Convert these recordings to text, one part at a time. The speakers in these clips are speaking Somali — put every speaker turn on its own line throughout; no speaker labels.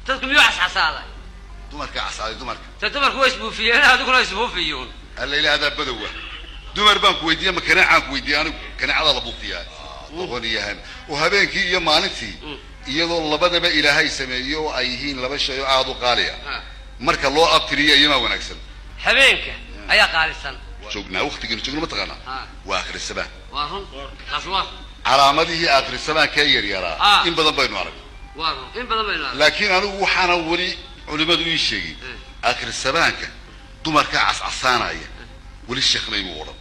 Dadku miyuu cascasaaday?
Dumarka casaaday, dumarka.
Te dumarku waa isbuufiyeen, adiguna isbuufiyuun.
Alla ilaahadaa badowa. Dumar baan ku weydiiye, ma kaneecaan ku weydiiye anigu? Kaneecada la buufiyaa. Doqon iyo oo habeenkii iyo maalintii, iyadoo labadaba Ilaahay sameeyo oo ay yihiin laba shay oo aada u qaali ah, marka loo abtiriyo iyamaa wanaagsan?
Habeenka ayaa qaalisan.
Joognaa waktigiinu joogno, ma taqaanaa? Waa akhrisamaan.
Waa run taas, waa.
Calaamadihii akhrisamaanka ee yaryaraa in badan baynu arag.
Waa run, in badan baynu arag.
Laakiin anigu waxaana weli culimadu ii sheegay akhrisamaanka dumarka cascasaanaya, weli sheekhnay muu odhan.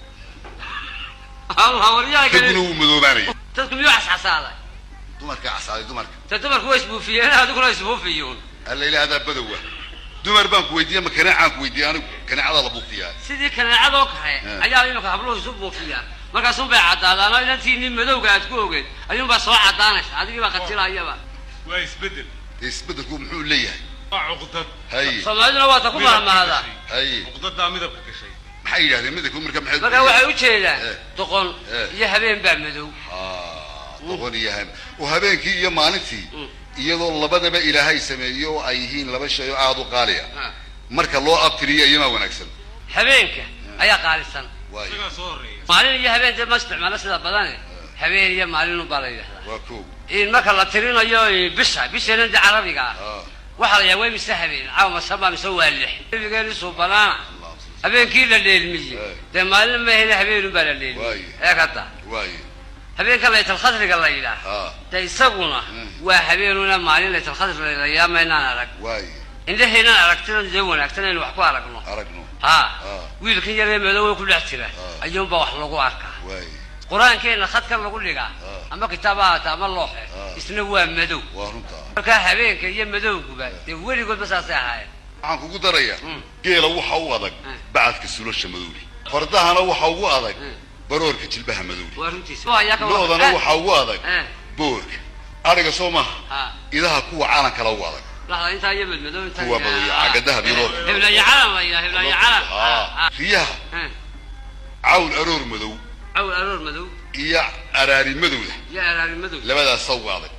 Allah, waryaha.
Kadibna
kale
wuu madoobaanaya.
Dadku miyuu cascasaaday?
Dumarka casaaday, dumarka.
Te dumarku waa isbuufiyeen, adiguna isbuufiyuun.
Alla ilaahadaa badowa. Dumar baan ku weydiiye, ma kaneecaan ku weydiiye anigu? Kaneecada la buufiyaa.
Sidii kaneecadoo kale ayaa imika habluhu isu buufiyaan, markaasun bay caddaadaan oo inantiinii madowga aad ku ogeed ayuunbaa soo caddaanaysa, adigii baa qatilayaba.
Waa isbedel.
Dee isbedelku muxuu leeyahay?
Waa cuqdad.
Haye.
Soomaaliduna waa ta ku mahmahda.
Haye.
Cuqdadaa midabka gashay.
Maxay yidhahdeen midabku marka? Maxay?
Marka waxay u jeedaan doqon iyo habeen baa madow.
Ah, doqon iyo habeen, oo habeenkii iyo maalintii, iyadoo labadaba Ilaahay sameeyo oo ay yihiin laba shay oo aada u qaali ah, marka loo abtiriyo iyamaa wanaagsan?
Habeenka ayaa qaalisan.
Waayo.
Isagaa soo horeeya.
Maalin iyo habeen dee ma isticmaalo sida badane, habeen iyo maalinun baa la yidhahdaa.
Waa kow.
In marka la tirinayo bisha, bisheena dee Carabiga ah, waxaa la yahaa way mise habeen caawa masaba mise waa lix. Nabigeeni suubanaana habeenkii la dheelmiyey dee maalin mahena, habeenun baa la dheelmiyey. Ee hadda habeenka laytalkhadriga la yidhaah, dee isaguna waa habeenuna, maalin laytalkhadriga la yidhaah maynaan arag. Indhaheenan aragtida dee wanaagsan aynu wax ku aragno.
Aragno.
Ha, wiilkan yaree madowee ku dhex jira ayuunbaa wax lagu arkaa. Qur-aankeena khadkan lagu dhigaa ama kitaab ha ahaata ama looxe, isna waa madow.
Waa runtaa.
Markaa habeenka iyo madowguba dee weligoodba saasay ahaayeen.
Waxaan kugu darayaa, geela waxa u adag bacadka sulasha madowli, fardahana waxa ugu adag baroorka jilbaha madowli.
Waa runtiisa. Waa ayaa ka
Lo'dana waxa ugu adag boorka ariga, soo maaha?
Ha.
Idaha kuwa caalankala ugu adag.
Laxda intaa iyo madmadow intaa.
Kuwa madow iyo cagadaha biroorka.
Heblayo calan la yidhaha, heblayo calan.
Riyaha cawl aroor madow.
Cawl aroor madow.
Iyo araari madowda.
Iyo araari madow.
Labadaasa ugu adag.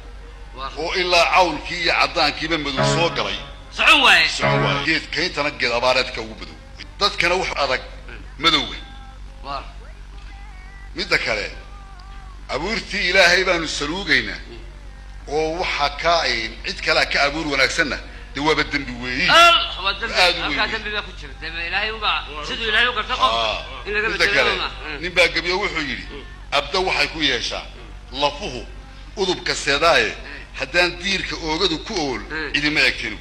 Waa.
Oo ilaa cawlkii iyo caddaankiiba madow soo galay.
Socon waaye.
Socon waaye. Geed kayntana geed abaareedka ugu madow, dadkana wax adag madowga.
Waa.
Midda kale, abuurtii Ilaahay baanu saluugaynaa oo waxa ka cid kalea ka abuur wanaagsanna dee waaba dembi weeyi.
Al waa dembi.
Aad u
halkaa
weyn.
Dembi baa ku jira dembi Ilaahay ubaa siduu Ilaahay u garta qofka in laga
Midda
bedelo
kale,
ma
nin baa gebiyo wuxuu yidhi: abda waxay ku yeeshaa lafuhu udubka seedaaye, haddaan diirka oogadu ku ool, cidima egteen.